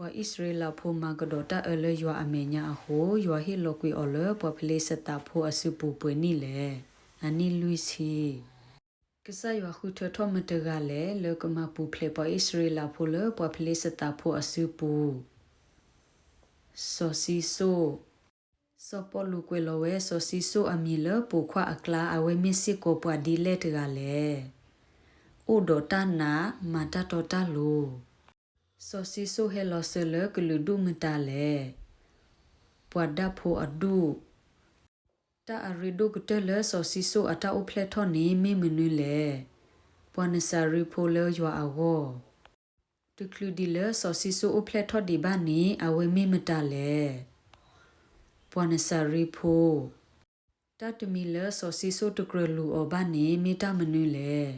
ပှၤအံၣ်စရ့လးဖိမၤကဒီးတၢ်အၢလၢယွၤအမဲာ်ညါအဃိ, ယွၤဟ့ၣ်လီၤကွံာ်အီၤလၢပှၤဖလ့ၡသးဖိအစုပူၤပှဲၤနံၣ်လဲၣ်. အနံၣ်လွံၢ်ဆံ. ကစၢ်ယွၤဃုထၢထီၣ်မတဂၤလဲၣ် လၢကမၤပူၤဖျဲးပှၤအံၣ်စရ့လးဖိလၢပှၤဖလ့ၡသးဖိအစုပူၤ. စီၤၡံၣ်စိၣ်. စီၤပီလူးကွဲးလီၤဝဲစီၤၡံၣ်စိၣ်အမံၤလၢပိာ်ခွါအကျါ, အဝဲမ့ၢ်စ့ၢ်ကီးပှၤဒ်လဲၣ်တဂၤလဲၣ်. အိၣ်ဒီးတၢ်နာ်, မၤတၢ်တီတၢ်လိၤ. စီၤၡံၣ်စိၣ်ဟဲလီၤစၢၤလၢကလုာ်ဒူၣ်မတၤလဲၣ်. ပှၤဒၣ်ဖိအဒူၣ်. တၢ်အရ့ဒိၣ်ကတၢၢ်လၢစီၤၡံၣ်စိၣ်အတၢ်အိၣ်ဖျဲၣ်ထီၣ်န့ၣ် မ့ၢ်မနုၤလဲၣ်. ပှၤနစၤရ့ဖိလၢယွၤအဂီၢ်. တချုးဒံးလၢစီၤၡံၣ်စိၣ်အိၣ်ဖျဲၣ်ထီၣ်ဒံးဘၣ်န့ၣ် အဝဲမ့ၢ်မတၤလဲၣ်. ပှၤနစၤရ့ဖိ. တၢ်တမံၤလၢစီၤၡံၣ်စိၣ်တကြၢးလူၤအီၤဘၣ်န့ၣ် မ့ၢ်တၢ်မနုၤလဲၣ်.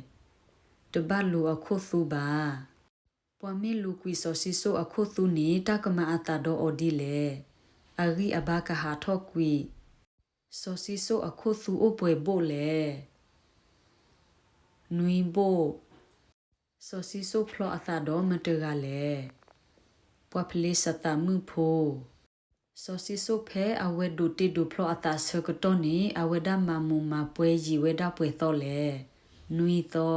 တဘၣ်လူၤအခိၣ်သူဘၣ်. ပှၤမ့ၢ်လူၤကွံာ်စီၤၡံၣ်စိၣ်အခိၣ်သူန့ၣ် တၢ်ကမၤအသးဒီးအီၤဒ်လဲၣ်. အဂံၢ်အဘါကဟးထီၣ်ကွံာ်. စီၤၡံၣ်စိၣ်အခိၣ်သူအိၣ်ပှဲၤဘိၣ်လဲၣ်. နွံဘိၣ်. စီၤၡံၣ်စိၣ်ဖျီအသးဒီးမတဂၤလဲၣ်. ပှၤဖလ့ၡသးမုၣ်ဖိ. စီၤၡံၣ်စိၣ်ဖဲအဝဲဒိးတ့ဒိးဖျီအသးဆၢကတီၢ်န့ၣ် အဝဲဒၣ်မၤမူးမၤပွဲယံာ်ဝဲဒၣ်ပှဲၤသီလဲၣ်. နွံသီ.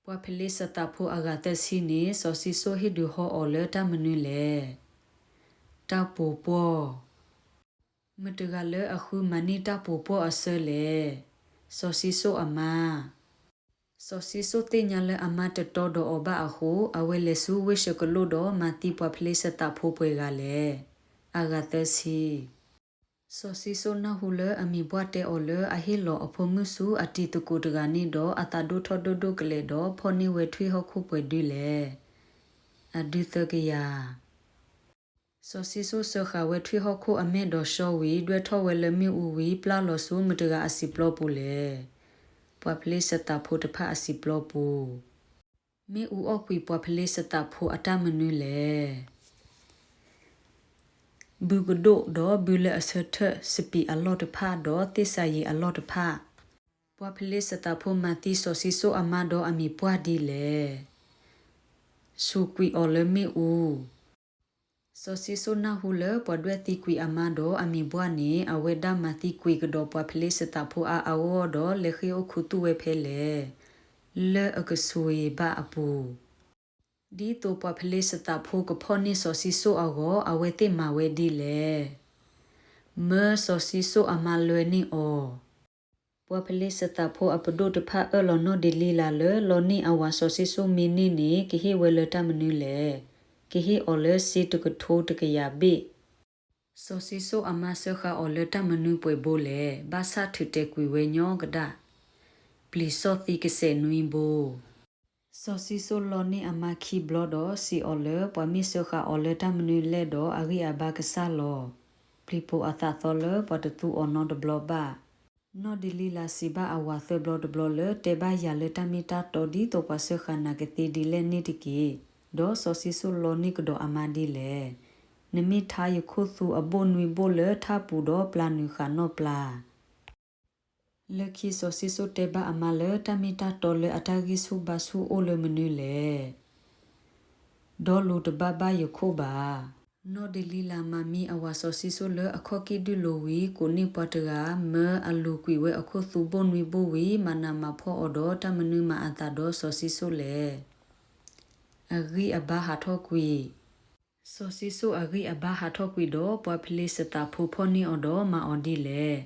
ပှၤဖလ့ၡသးဖိအဂၤသၢဆံန့ၣ် စီၤၡံၣ်စိၣ်ဟ့ၣ်ဒုးဟီအီၤလၢတၢ်မနုၤလဲၣ်. တၢ်ပိာ်ပှီၢ်. မတဂၤလၢအဃုမၤန့ၢ်တၢ်ပိာ်ပှီၢ်အဆၢလဲၣ်. စီၤၡံၣ်စိၣ်အမါ. စီၤၡံၣ်စိၣ်သ့ၣ်ညါလၢအမါတတီဒီးအီၤဘၣ်အဃိ, အဝဲလဲၤဆူဝ့ၢ်ၡကလိၣ်ဒီးမၤသံပှၤဖလ့ၡသးဖိပှဲၤဂၤလဲၣ်. အဂၤသၢဆံ. စီၤၡံၣ်စိၣ်နၢ်ဟူလၢအမံၤပှၢ်တဲအီၤလၢအဟ့ၣ်လီၤအဖိမုၣ်ဆူအတံၤသကိးတဂၤန့ၣ်ဒီး အသးဒိၣ်ထီၣ်ဒိၣ်ဒိၣ်ကလဲာ်ဒီး ဖီၣ်န့ၢ်ဝဲထွံၣ်ဟီၣ်ခိၣ်ပှဲၤဒုလဲၣ်. အဒုသၢကယၤ. စီၤၡံၣ်စိၣ်စၢဃာ်ဝဲထွံၣ်ဟီၣ်ခိၣ်အမဲာ်ဒီးဆှီဝံၤ ဒွဲၣ်ထီၣ်ဝဲလၢမ့ၣ်အူဝံၤ ပျၢ်လီၤဆူမတဂၤအစံာ်ပျီပူၤလဲၣ်. ပှၤဖလ့ၡသးဖိတဖၣ်အစံာ်ပျီပူၤ. မ့ၣ်အူအီၣ်ကွံာ်ပှၤဖလ့ၡသးဖိအတၢ်မနုၤလဲၣ်. ဘုကဒိၣ်ဒီးဘုလၢအဆၢထၢၣ်စပံးအလီၢ်တဖၣ်ဒီးသ့ၣ်စၤယံၤအလီၢ်တဖၣ်. ပှၤဖလ့ၡသးဖိမၤသံစီၤၡံၣ်စိၣ်အမါဒီးအမံၤပှၢ်ဒ်လဲၣ်. ဆူးကွံာ်အီၤလၢမ့ၣ်အူ. စီၤၡံၣ်စိၣ်နၢ်ဟူလၢပှၤဒွဲၣ်သံကွံာ်အမါဒီးအမံၤပှၢ်န့ၣ် အဝဲဒၣ်မၤသံကွံာ်ကဒီးပှၤဖလ့ၡသးဖိအါအါဂီၢ်ဂီၢ်ဒီး လဲၤဃ့ၢ်အိၣ်ခူသူၣ်ဝဲဖဲလဲၣ်. လၢအကဆူးဘၣ်အပူၤ. ဒ်သိးပှၤဖလ့ၡသးဖိကဖီၣ်န့ၢ်စီၤၡံၣ်စိၣ်အဂီၢ် အဝဲသ့ၣ်မၤဝဲဒ်လဲၣ်. မၢစီၤၡံၣ်စိၣ်အမါလွဲန့ၢ်အီၤ. ပှၤဖလ့ၡသးဖိအပဒိၣ်တဖၣ်အၢၣ်လီၤနီၢ်ဒလံလၤလၢ လီၤန့ၢ်အဝၤစီၤၡံၣ်စိၣ်မ့ၢ်န့ၢ်န့ၣ် ကဟ့ၣ်ဝဲလၢတၢ်မနုၤလဲၣ်. ကဟ့ၣ်အီၤလၢစ့တကထိတကယၤဘ့ၣ်. စီၤၡံၣ်စိၣ်အမါစၢဃာ်အီၤလၢတၢ်မနုၤပှဲၤဘိလဲၣ်. ဘၣ်ဆၣ်ထုးတဲာ်ကွံာ်ဝဲညီကဒၣ်. ပျံၤစီၣ်သံကစဲးနွံဘိ. စီၤၡံၣ်စိၣ်လီန့ၢ်အမါခံဘျီဒီးစံးအီၤလၢ ပှၤမ့ၢ်စၢဃာ်အီၤလၢတၢ်မနုၤလဲၣ်ဒီး အဂံၢ်အဘါကစၢ်လီၤ. ပျံၤပိာ်အသးသီလၢပှၤတသူအီၤနီတဘျီဘၣ်. နီၢ်ဒလံလၤစံးဘၣ်အဝၤသၢဘျီတဘျီလၢ တဲဘၣ်ယၤလၢတၢ်မ့ၢ်တၢ်တီဒ်သိးပှၤစၢဃာ်နၤကသ့ဒ်လဲၣ်န့ၣ်တက့ၢ်. ဒီးစီၤၡံၣ်စိၣ်လီန့ၢ်ကဒီးအမါဒ်လဲၣ်. နမ့ၢ်ထါယခိၣ်သူအဘိၣ်နွံဘိၣ်လၢထၣ်ပူၤဒီးပျၢ်နုာ်ဃာ်နီၣ်ပျၢ်. လၢခံစီၤၡံၣ်စိၣ်တဲဘၣ်အမါလၢ တၢ်မ့ၢ်တၢ်တီလၢအတၢ်ဂံၢ်ဆူၣ်ဘါဆူၣ်အိၣ်လၢမနုၤလဲၣ်. ဒီးလူၤတဘၣ်ဘၣ်ယခိၣ်ဘၣ်. နီၢ်ဒလံလၤမၤမံအဝၤစီၤၡံၣ်စိၣ်လၢအခီၣ်ကံၢ်ဒုၣ်လိၤဝံၤ ကိးန့ၢ်ပှၤတဂၤ မၢအလူၤကွံာ်ဝဲအခိၣ်သူဘိၣ်နွံဘိၣ်ဝံၤ မၤနးမၤဖှီၣ်အီၤဒီးတၢ်မနုၤမၤအသးဒီးစီၤၡံၣ်စိၣ်လဲၣ်. အဂံၢ်အဘါဟးထီၣ်ကွံာ်. စီၤၡံၣ်စိၣ်အဂံၢ်အဘါဟးထီၣ်ကွံာ်ဒီး ပှၤဖလ့ၡသးဖိဖီၣ်န့ၢ်အီၤဒီးမၤအီၤဒ်လဲၣ်.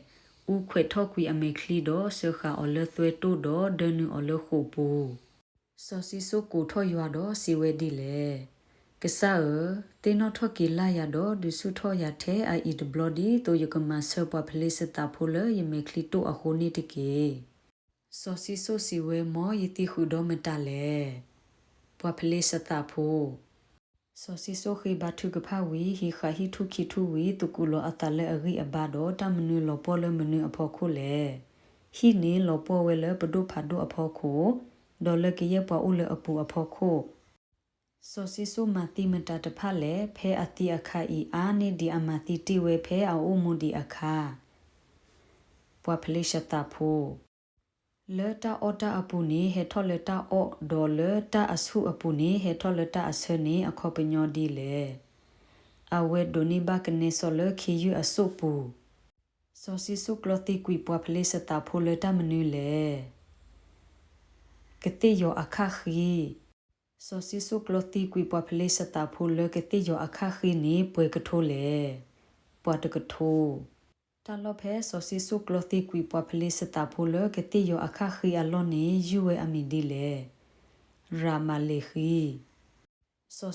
အူခွဲးထီၣ်ကွံာ်အမဲာ်ချံဒီး စၢဃာ်အီၤလၢသွဲတိၣ်ဒီးဒၢနုာ်အီၤလၢဃိာ်ပူၤ. စီၤၡံၣ်စိၣ်ကိးထီၣ်ယွၤဒီးစံးဝဲဒ်လဲၣ်. ကစၢ်ဧၢ, သ့ၣ်နီၣ်ထီၣ်က့ၤလၢ်ယၤဒီးဒုးဆူၣ်ထီၣ်ယၤထဲအအံၤတဘျီ ဒ်သိးယကမၤဆၢပှၤဖလ့ၡသးဖိလၢယမဲာ်ချံတိၣ်အဃိန့ၣ်တက့ၢ်. စီၤၡံၣ်စိၣ်စံးဝဲ မ်ယသံဃုာ်ဒီးမတၤလဲၣ်. ပှၤဖလ့ၡသးဖိ. စီၤၡံၣ်စိၣ်ဃ့ဘါထုကဖၣ်ဝံၤ ဟံးဃာ်ဟံၣ်ထူၣ်ခံထူၣ်ဝံၤ သကူးလီၤအသးလၢအဂံၢ်အဘါဒီး တၢ်မနုၤလီၤပှီၢ်လၢမနုၤအဖီခိၣ်လဲၣ်. ဟံၣ်န့ၣ်လီၤပှီၢ်ဝဲလၢပဒိၣ်ဖးဒိၣ်အဖီခိၣ်, ဒီးလၢကယဲၢ်ပှၤအိၣ်လၢအပူၤအဖီခိၣ်. စီၤၡံၣ်စိၣ်မၤသံမတၤတဖၣ်လဲၣ်. ဖဲအသံအခါအံၤ အါန့ၢ်ဒံးအမၤသံတ့ၢ်ဝဲဖဲအအိၣ်မူဒံးအခါ. ပှၤဖလ့ၡသးဖိ. လၢတၢ်အီၣ်တၢ်အပူၤန့ၣ် ဟဲထီၣ်လၢတၢ်အီၣ်, ဒီးလၢတၢ်အဆူၣ်အပူၤန့ၣ် ဟဲထီၣ်လၢတၢ်အဆၢန့ၣ် အခီပညီဒ်လဲၣ်. အဝဲဒိးန့ၢ်ဘၣ်ကနဲစီလၢခ့ယုၢ်အစိၣ်ပူၤ. စီၤၡံၣ်စိၣ်ကျီသံကွံာ်ပှၤဖလ့ၡသးဖိလၢတၢ်မနုၤလဲၣ်. ကသ့ၣ်ယီၤအခၣ်ဃံ. စီၤၡံၣ်စိၣ်ကျီသံကွံာ်ပှၤဖလ့ၡသးဖိလၢကသ့ၣ်ယီၤအခၣ်ဃံန့ၣ် ပှဲၤကထိလဲၣ်. ပှၤတကထိ. တၢ်လီၢ်ဖဲစီၤၡံၣ်စိၣ်ကျီသံကွံာ်ပှၤဖလ့ၡသးဖိလၢကသ့ၣ်ယီၤအခၣ်ဃံအလီၢ်န့ၣ် ယုၢ်ဝဲအမံၤဒ်လဲၣ်. ရၤမၤလ့ၤဃံ.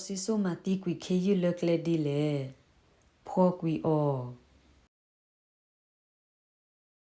စီၤၡံၣ်စိၣ်မၤသံကွံာ်ခ့ယုၢ်လၢကျဲဒ်လဲၣ်. ဖှီကွံာ်အီၤ.